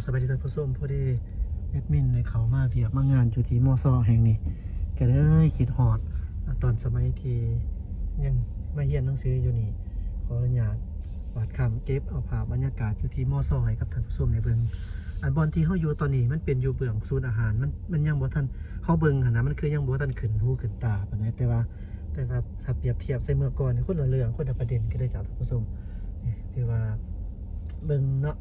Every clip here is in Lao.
ສະບາຍດີທ່ານຜູ້ຊົມ, ພໍດີແອດມິນໄດ້ເຂົ້າມາວຽກມາງານຢູ່ທີ່ ມຊ ແຫ່ງນີ້ ກໍເລີຍຄິດຮອດ ອາ ຕອນສະໄໝທີ່ຍັງມາຮຽນໜັງສືຢູ່ນີ້. ຂໍອະນຸຍາດວາດຄຳເກັບເອົາພາບບັນຍາກາດຢູ່ທີ່ ມຊ ໃຫ້ກັບທ່ານຜູ້ຊົມໄດ້ເບິ່ງ. ອັນບ່ອນທີ່ເຮົາຢູ່ຕອນນີ້ ມັນເປັນຢູ່ເບື້ອງສູນອາຫານ, ມັນ ມັນຍັງບໍ່ທັນ ເຮົາເບິ່ງຫັ້ນນະ ມັນຄືຍັງບໍ່ທັນຂຶ້ນຫູຂຶ້ນຕາປານໃດ, ແຕ່ວ່າ ແຕ່ວ່າຖ້າປຽບທຽບໃສ່ເມື່ອກ່ອນ ຄົນລະເລື່ອງ ຄົນລະປະເດັນກັນເດ້ເຈົ້າທ່ານຜູ້ຊົມ. ນີ້ຖືວ່າເບິ່ງເນາະ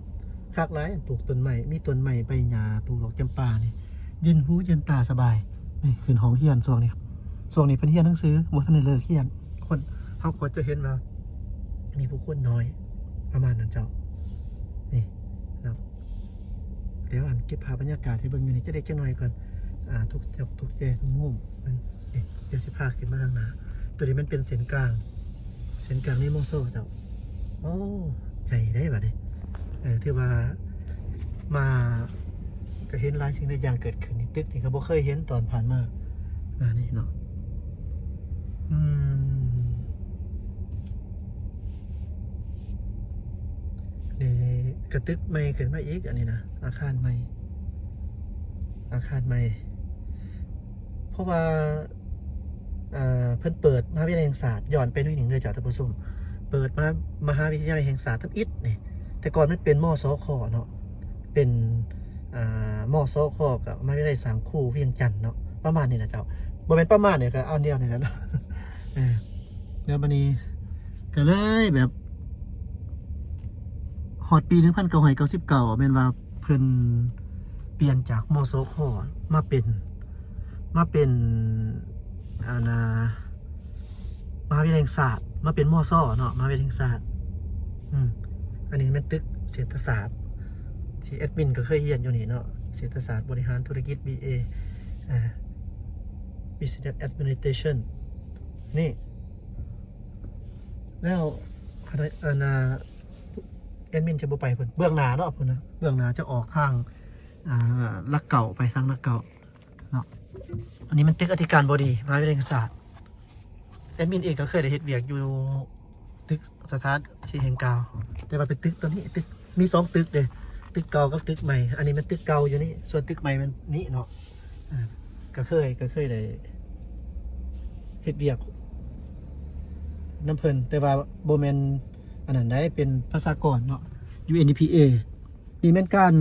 ຄັກຫຼາຍ ປູກຕົ້ນໄມ້ ມີຕົ້ນໄມ້ໃບຫຍ້າ ປູກດອກຈຳປານີ້ ເຢັນຫູເຢັນຕາສະບາຍ. ນີ້ຂຶ້ນຫ້ອງຮຽນຊ່ວງນີ້ ຊ່ວງນີ້ເພິ່ນຮຽນໜັງສື ບໍ່ທັນໄດ້ເລີກຮຽນ. ຄົນ ເຮົາກໍຈະເຫັນວ່າມີຜູ້ຄົນໜ້ອຍ ປະມານນັ້ນເຈົ້າ. ນີ້ເນາະ ດຽວອັນເກັບພາບບັນຍາກາດໃຫ້ເບິ່ງຢູ່ນີ້ຈັກເລັກຈັກນ້ອຍກ່ອນ. ອາ ທຸກ ທຸກແຈທຸກມຸມ ນີ້ ດຽວຊິພາຂຶ້ນມາທາງໜ້າ. ໂຕນີ້ມັນເປັນເສັ້ນກາງ ເສັ້ນກາງໃນ ມຊ ເຈົ້າ. ໂອ້ ໃຫຍ່ເດ້ບາດນີ້. ເອີ ຖືວ່າມາກໍເຫັນຫຼາຍສິ່ງຫຼາຍຢ່າງເກີດຂຶ້ນ. ນີ້ ຕຶກນີ້ກໍບໍ່ເຄີຍເຫັນຕອນຜ່ານມາ. ອາ ນີ້ເນາະ ອືມ ນີ້ກໍຕຶກໃໝ່ຂຶ້ນມາອີກ ອັນນີ້ນະ ອາຄານໃໝ່ ອາຄານໃໝ່. ເພາະວ່າ ເອີ ເພິ່ນເປີດມະຫາວິທະຍາໄລແຫ່ງຊາດ ຍ້ອນໄປໜ້ອຍໜຶ່ງເດີເຈົ້າທ່ານຜູ້ຊົມ, ເປີດມາມະຫາວິທະຍາໄລແຫ່ງຊາດທຳອິດນີ້. ແຕ່ກ່ອນມັນເປັນ ມສຄ ເນາະ ເປັນ ອ່າ ມສຄ ກັບມະຫາວິທະຍາໄລສ້າງຄູວຽງຈັນເນາະ ປະມານນີ້ລະເຈົ້າ. ບໍ່ແມ່ນປະມານນີ້ ກໍອັນດຽວນີ້ແຫຼະເນາະ. ເອີ ແລ້ວບັດນີ້ກໍເລີຍແບບ ຮອດປີໜຶ່ງພັນເກົ້າຮ້ອຍເກົ້າສິບເກົ້າ ແມ່ນວ່າເພິ່ນປ່ຽນຈາກ ມສຄ ມາເປັນ ມາເປັນ ອັນນ່າ ມະຫາວິທະຍາໄລແຫ່ງຊາດ ມາເປັນ ມສ ເນາະ ມະຫາວິທະຍາໄລແຫ່ງຊາດ. ອືມ ອັນນີ້ແມ່ນຕຶກເສດຖະສາດ ທີ່ແອດມິນກໍເຄີຍຮຽນຢູ່ນີ້ເນາະ ເສດຖະສາດບໍລິຫານທຸລະກິດ ບີເອ ອ່າ Business Administration ນີ້. ແລ້ວຄະນະ ອັນນ່າ ແອດມິນຈະບໍ່ໄປພຸ້ນ ເບື້ອງໜ້າເນາະ ພຸ້ນນະ ເບື້ອງໜ້າຈະອອກທາງ ອ່າ ຫຼັກເກົ້າ ໄປທາງຫຼັກເກົ້າເນາະ. ອັນນີ້ມັນຕຶກອະທິການບໍດີ ມະຫາວິທະຍາໄລແຫ່ງຊາດ. ແອດມິນເອງກໍເຄີຍໄດ້ເຮັດວຽກຢູ່ຕຶກສະຖານທີ່ແຫ່ງກ່າວ ແຕ່ວ່າເປັນຕຶກຕົວນີ້ ຕຶກ ມີສອງຕຶກເດ້ ຕຶກເກົ່າກັບຕຶກໃໝ່. ອັນນີ້ແມ່ນຕຶກເກົ່າຢູ່ນີ້ ສ່ວນຕຶກໃໝ່ແມ່ນນີ້ເນາະ. ອ່າ ກໍເຄີຍ ກໍເຄີຍໄດ້ເຮັດວຽກນຳເພິ່ນ ແຕ່ວ່າບໍ່ແມ່ນອັນນັ້ນໃດ ເປັນພາສາກອນເນາະ ຢູ່ ເອັນ ດີ ພີ ເອ. ນີ້ແມ່ນການ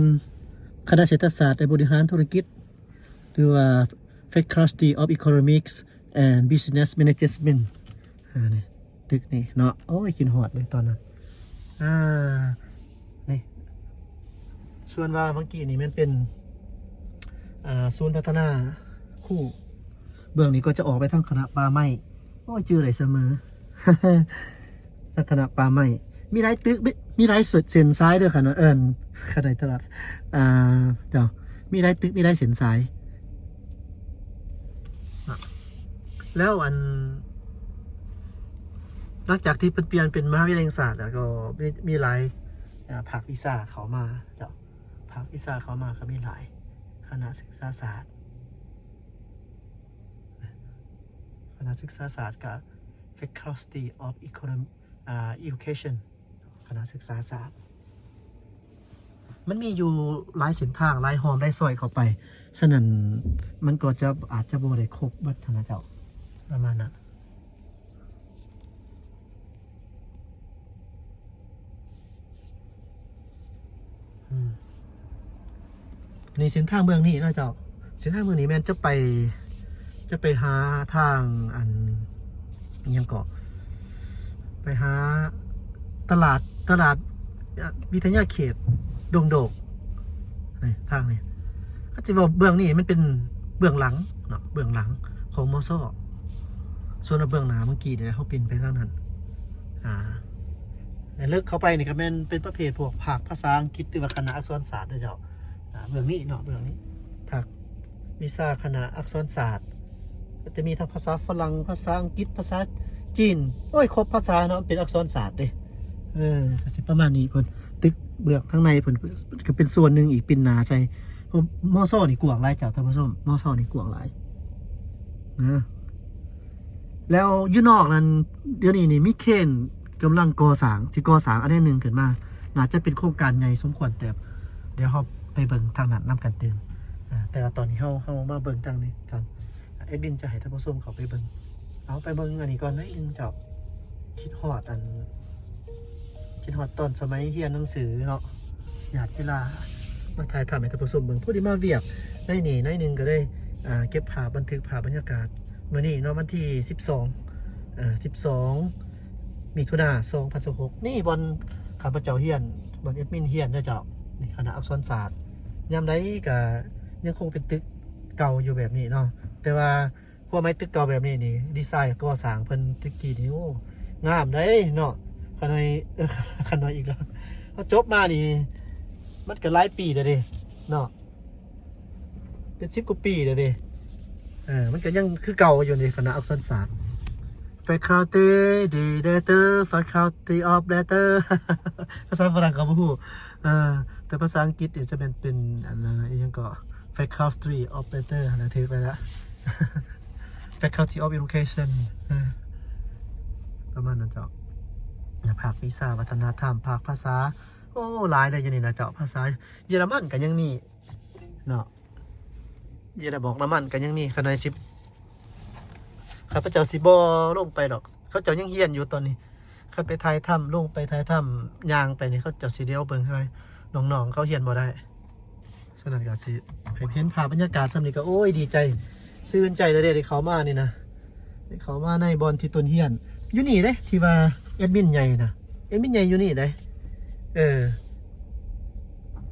ຄະນະເສດຖະສາດ ແລະ ບໍລິຫານທຸລະກິດ ຫຼືວ່າ Faculty of Economics and Business Management. ອ່າ ນີ້ ຕຶກນີ້ເນາະ ໂອ້ຍ ຄິດຮອດເລີຍຕອນນັ້ນ. ອ່າ ນີ້ ສ່ວນວ່າເມື່ອກີ້ນີ້ແມ່ນເປັນ ອ່າ ສູນພັດທະນາຄູ. ເບື້ອງນີ້ກໍຈະອອກໄປທາງຄະນະປ່າໄມ້. ໂອ້ຍ ຈື່ໄດ້ສະເໝີ ທາງຄະນະປ່າໄມ້. ມີຫຼາຍຕຶກ ມີ ມີຫຼາຍເສັ້ນສາຍເດີ ຄະນະ ເອີ້ນ ຄະນະຕະຫຼາດ ອ່າ ເຈົ້າ ມີຫຼາຍຕຶກ ມີຫຼາຍເສັ້ນສາຍ. ແລ້ວອັນ ຫຼັງຈາກທີ່ເພິ່ນປ່ຽນເປັນມະຫາວິທະຍາໄລແຫ່ງຊາດແລ້ວ ກໍມີ ມີຫຼາຍ ອ່າ ພາກວິຊາເຂົ້າມາ ເຈົ້າ ພາກວິຊາເຂົ້າມາກໍມີຫຼາຍ ຄະນະສຶກສາສາດ ຄະນະສຶກສາສາດ ກໍ Faculty of Econom- ອ່າ Education ຄະນະສຶກສາສາດ. ມັນມີຢູ່ຫຼາຍເສັ້ນທາງ ຫຼາຍຮ່ອມ ຫຼາຍຊອຍເຂົ້າໄປ, ສະນັ້ນມັນກໍຈະ ອາດຈະບໍ່ໄດ້ຄົບເບິດຫັ້ນນະເຈົ້າ ປະມານນັ້ນ. ອືມ ນີ້ເສັ້ນທາງເບື້ອງນີ້ເນາະເຈົ້າ, ເສັ້ນທາງເບື້ອງນີ້ແມ່ນຈະໄປ ຈະໄປຫາທາງ ອັນ ອີ່ຫຍັງເກາະ ໄປຫາຕະຫຼາດ ຕະຫຼາດ ອະ ວິທະຍາເຂດດົງໂດກ. ນີ້ ທາງນີ້ ຄັນຊິເວົ້າເບື້ອງນີ້ ມັນເປັນເບື້ອງຫຼັງເນາະ ເບື້ອງຫຼັງຂອງ ມຊ. ສ່ວນວ່າເບື້ອງໜ້າເມື່ອກີ້ນີ້ ເຮົາປິ່ນໄປທາງນັ້ນ ອ່າ ແລະ ເລິກເຂົ້າໄປນີ້ກໍແມ່ນເປັນປະເພດພວກພາກພາສາອັງກິດ ຫຼືວ່າຄະນະອັກສອນສາດເດີເຈົ້າ. ອ່າ ເບື້ອງນີ້ເນາະ ເບື້ອງນີ້ ພາກວິຊາຄະນະອັກສອນສາດ ກໍຈະມີທັງພາສາຝຣັ່ງ ພາສາອັງກິດ ພາສາຈີນ ໂອ້ຍ ຄົບພາສາເນາະ ເປັນອັກສອນສາດເດ້. ເອີ ກໍຊິປະມານນີ້. ເພິ່ນຕຶກເບື້ອງທາງໃນເພິ່ນກໍເປັນສ່ວນໜຶ່ງອີກ ປິ່ນໜ້າໃສ່. ມຊ ນີ້ກວ້າງຫຼາຍເຈົ້າທ່ານຜູ້ຊົມ, ມຊ ນີ້ກວ້າງຫຼາຍນະ. ແລ້ວຢູ່ນອກນັ້ນ ດຽວນີ້ນີ້ມີເຄນກຳລັງກໍ່ສ້າງ ຊິກໍ່ສ້າງອັນໃດໜຶ່ງຂຶ້ນມາ ໜ້າຈະເປັນໂຄງການໃຫຍ່ສົມຄວນເຕີບ. ດຽວເຮົາ ໄປເບິ່ງທາງນັ້ນນຳກັນຕື່ມ. ອາ ແຕ່ວ່າຕອນນີ້ເຮົາ ເຮົາມາເບິ່ງທາງນີ້ກ່ອນ. ແອດມິນຈະໃຫ້ທ່ານຜູ້ຊົມເຂົ້າໄປເບິ່ງ. ເອົາ ໄປເບິ່ງອັນນີ້ກ່ອນໜ້ອຍໜຶ່ງເຈົ້າ. ຄິດຮອດອັນ ຄິດຮອດຕອນສະໄໝຮຽນໜັງສືເນາະ. ຍາດເວລາມາຖ່າຍທຳໃຫ້ທ່ານຜູ້ຊົມເບິ່ງ. ພໍດີມາວຽກໃນນີ້ໜ້ອຍໜຶ່ງ ກໍເລີຍ ອ່າ ເກັບພາບ ບັນທຶກພາບບັນຍາກາດມື້ນີ້ເນາະ ວັນທີສິບສອງ ເອີ ສິບສອງ ມິຖຸນາ ສອງພັນຊາວຫົກ. ນີ້ບ່ອນຂ້າພະເຈົ້າຮຽນ ບ່ອນແອດມິນຮຽນເດີເຈົ້າ. ນີ້ຄະນະອັກສອນສາດ ຍາມໃດກໍຍັງຄົງເປັນຕຶກເກົ່າຢູ່ແບບນີ້ເນາະ. ແຕ່ວ່າຄວາມໝາຍຕຶກເກົ່າແບບນີ້ນີ້ ດີໄຊກໍ່ສ້າງເພິ່ນແຕ່ກີ້ນີ້ ໂອ້ ງາມເດ້ເນາະ. ຂະນ້ອຍ ເອີ ຂະນ້ອຍອີກແລ້ວ. ເຮົາຈົບມານີ້ ມັນກໍຫຼາຍປີແລ້ວເດ້ເນາະ. ເປັນສິບກວ່າປີແລ້ວເດ້. ເອີ ມັນກໍຍັງຄືເກົ່າຢູ່ນີ້ ຄະນະອັກສອນສາດ. Faculty Director, Faculty of Letter ພາສາຝຣັ່ງກໍບໍ່ຮູ້. ເອີ ແຕ່ພາສາອັງກິດນີ້ຈະແມ່ນເປັນ ອັນນັ້ນ ອີຫຍັງກໍ Faculty of Letter ຫັ້ນນະ ຖືກແລ້ວລະ. Faculty of Education ເອີ ປະມານນັ້ນເຈົ້າ. ແລະ ພາກວິຊາວັດທະນະທຳ ພາກພາສາ ໂອ້ ຫຼາຍເລີຍຢູ່ນີ້ນະເຈົ້າ. ພາສາເຢຍລະມັນກໍຍັງມີເນາະ. ເຢຍລະ ບອກລະມັນກໍຍັງມີ. ຂ້ານ້ອຍຊິ ຂ້າພະເຈົ້າຊິບໍ່ລົງໄປດອກ. ເຂົາເຈົ້າຍັງຮຽນຢູ່ຕອນນີ້. ຄັນໄປຖ່າຍທຳ ລົງໄປຖ່າຍທຳ ຍ່າງໄປນີ້ ເຂົາເຈົ້າຊິຫຼຽວເບິ່ງໃຫ້ນ້ອງໆເຂົາຮຽນບໍ່ໄດ້. ສະນັ້ນກໍຊິໃຫ້ເຫັນພາບບັນຍາກາດສ່ຳນີ້ກໍ ໂອ້ຍ ດີໃຈ ຊື່ນໃຈແລ້ວເດ້ ໄດ້ເຂົ້າມານີ້ນະ. ໄດ້ເຂົ້າມາໃນບ່ອນທີ່ຕົນຮຽນ ຢູ່ນີ້ເດ້ ທີ່ວ່າແອດມິນໃຫຍ່ນະ. ແອດມິນໃຫຍ່ຢູ່ນີ້ເດ້. ເອີ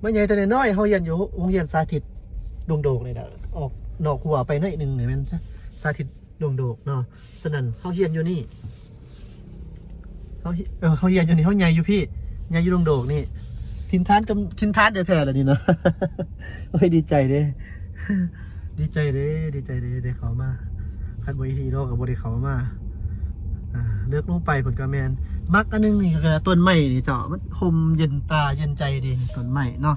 ມາໃຫຍ່ແຕ່ນ້ອຍໆ ເຮົາຮຽນຢູ່ໂຮງຮຽນສາທິດດົງໂດກນີ້ແຫຼະ. ອອກນອກຮົ້ວໄປໜ້ອຍໜຶ່ງນີ້ແມ່ນສາ ສາທິດດົງໂດກເນາະ. ສະນັ້ນເຮົາຮຽນຢູ່ນີ້ ເຮົາ ເອີ ເຮົາຮຽນຢູ່ນີ້ ເຮົາໃຫຍ່ຢູ່ພີ້ ໃຫຍ່ຢູ່ດົງໂດກນີ້. ຖິ່ນຖານກັບຖິ່ນຖານແທ້ໆລະນີ້ເນາະ. ໂອ້ຍ ດີໃຈເດ້ ດີໃຈເດ້ ດີໃຈເດ້ ໄດ້ເຂົ້າມາ. ຄັນບໍ່ອີ່ຫຼີດອກກໍບໍ່ໄດ້ເຂົ້າມາ. ອ່າ ເລິກລົງໄປເພິ່ນກໍແມ່ນ ມັກອັນໜຶ່ງນີ້ກໍຄືຕົ້ນໄມ້ນີ້ເຈົ້າ ມັນຮົ່ມເຢັນຕາເຢັນໃຈເດ້ ຕົ້ນໄມ້ເນາະ.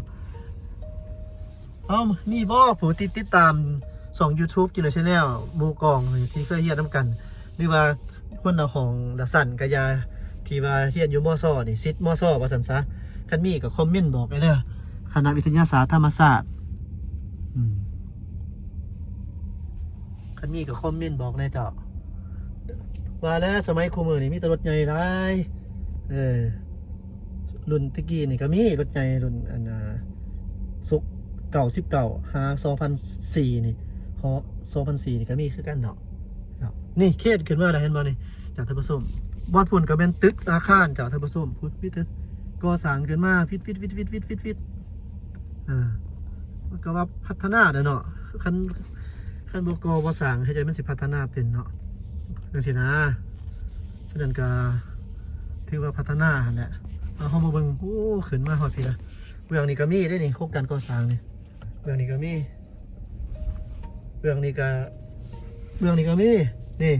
ເອົ້າ ມີບໍ່ຜູ້ທີ່ຕິດຕາມຊ່ອງ YouTube ກິນເລີຍ Channel ໝູ່ກອງທີ່ເຄີຍຮຽນນຳກັນ ຫຼືວ່າຄົນລະຫ້ອງລະຊັ້ນກະຢ່າ ທີ່ວ່າຮຽນຢູ່ ມສ ນີ້ ສິດ ມສ ວ່າຊັ້ນຊະ. ຄັນມີກໍຄອມເມັນບອກໄດ້ເດີ ຄະນະວິທະຍາສາດທຳມະຊາດ. ອືມ ຄັນມີກໍຄອມເມັນບອກແດ່ເຈົ້າ. ວ່າແລ້ວ ສະໄໝຄູ່ມື້ນີ້ມີແຕ່ລົດໃຫຍ່ຫຼາຍ. ເອີ ລຸ້ນແຕ່ກີ້ນີ້ກໍມີລົດໃຫຍ່ ລຸ້ນອັນ ອ່າ ສຸກເກົ້າສິບເກົ້າ ຫາສອງພັນສີ່ນີ້ ເຫາະສອງພັນສີ່ນີ້ກໍມີຄືກັນເນາະ. ນີ້ເຄນຂຶ້ນມາແລ້ວ ເຫັນບໍ່ນີ້ ເຈົ້າທ່ານຜູ້ຊົມ? ບ່ອນພຸ້ນກໍແມ່ນຕຶກອາຄານ ເຈົ້າທ່ານຜູ້ຊົມ ພຸ້ນມີແຕ່ກໍ່ສ້າງຂຶ້ນມາ ຟິດໆ ອ່າ ມັນກໍວ່າພັດທະນາແຫຼະເນາະ. ຄັນ ຄັນບໍ່ກໍ່ບໍ່ສ້າງ ເຮັດໃດມັນຊິພັດທະນາເປັນເນາະ ຈັ່ງຊີ້ນະ. ສະນັ້ນກໍຖືວ່າພັດທະນາຫັ້ນແຫຼະ. ເອົາ ເຮົາມາເບິ່ງ ໂອ້ ຂຶ້ນມາຮອດພີ້ລະ. ເບື້ອງນີ້ກໍມີເດ້ນີ້ ໂຄງການກໍ່ສ້າງນີ້ ເບື້ອງນີ້ກໍມີ ເບື້ອງນີ້ກໍ ເບື້ອງນີ້ກໍມີ ນີ້.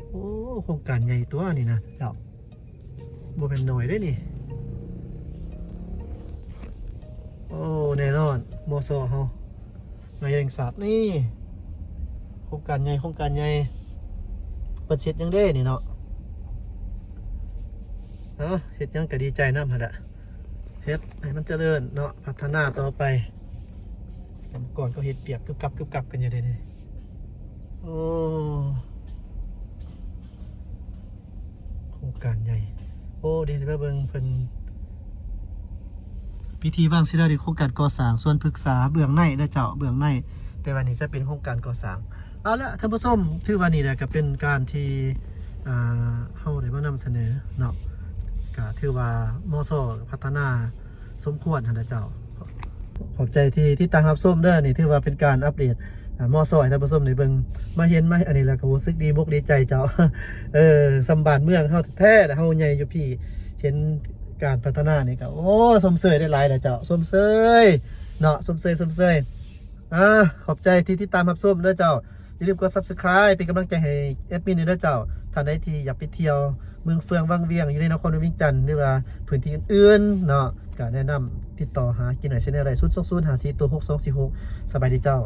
ໂອ້ ໂຄງການໃຫຍ່ຕົວະນີ້ນະເຈົ້າ. ບໍ່ແມ່ນໜ້ອຍເດ້ນີ້. ໂອ້ ແນ່ນອນ ມສ ເຮົາ ມະຫາແຫ່ງຊາດນີ້ ໂຄງການໃຫຍ່ ໂຄງການໃຫຍ່. ເພິ່ນຊິເຮັດຫຍັງເດ້ນີ້ເນາະ? ເນາະ ເຮັດຫຍັງກໍດີໃຈນຳຫັ້ນລະ ເຮັດໃຫ້ມັນຈະເລີນເນາະ ພັດທະນາຕໍ່ໄປ. ກ່ອນກໍເຮັດປຽກກຶບກັບກຶບກັບກັນຢູ່ເດ້ນີ້. ໂອ້ ໂຄງການໃຫຍ່. ໂອ້ ເດ ໄປເບິ່ງເພິ່ນ ພິທີວາງສິລາລິກໂຄງການກໍ່ສ້າງສວນພຶກສາເບື້ອງໃນເດີເຈົ້າ ເບື້ອງໃນ. ແຕ່ວ່ານີ້ຈະເປັນໂຄງການກໍ່ສ້າງ. ເອົາລະ ທ່ານຜູ້ຊົມ ຖືວ່ານີ້ແຫຼະກໍເປັນການທີ່ ອ່າ ເຮົາໄດ້ມານຳສະເໜີເນາະ ກໍຖືວ່າ ມສ ພັດທະນາ ສົມຄວນຫັ້ນນະເຈົ້າ. ຂອບໃຈທີ່ຕິດຕາມຮັບຊົມເດີ. ນີ້ຖືວ່າເປັນການອັບເດດ ອ່າ ມສ ໃຫ້ທ່ານຜູ້ຊົມໄດ້ເບິ່ງ ມາເຫັນ ມາອັນນີ້ແລ້ວກໍຮູ້ສຶກດີບົກດີໃຈເຈົ້າ. ເອີ ສ່ຳບ້ານເມືອງເຮົາແທ້ໆ ແລະ ເຮົາໃຫຍ່ຢູ່ພີ້ ເຫັນການພັດທະນານີ້ກໍ ໂອ້ ຊົມເຊີຍໄດ້ຫຼາຍແລ້ວເຈົ້າ ຊົມເຊີຍເນາະ ຊົມເຊີຍ ຊົມເຊີຍ. ອ່າ ຂອບໃຈທີ່ຕິດຕາມຮັບຊົມເດີເຈົ້າ. ຢ່າລືມກົດ Subscribe ເປັນກຳລັງໃຈໃຫ້ແອດມິນແດ່ເດີເຈົ້າ. ທ່ານໃດທີ່ຢາກໄປທ່ຽວເມືອງເຟືອງວັງວຽງ ຢູ່ໃນນະຄອນຫຼວງວຽງຈັນ ຫຼືວ່າພື້ນທີ່ອື່ນໆເນາະ ກໍແນະນຳຕິດຕໍ່ຫາກິນໃນ Channel ໄດ້ ສູນສອງສູນ ຫ້າສີ່ຕົວ ຫົກສອງສີ່ຫົກ. ສະບາຍດີເຈົ້າ.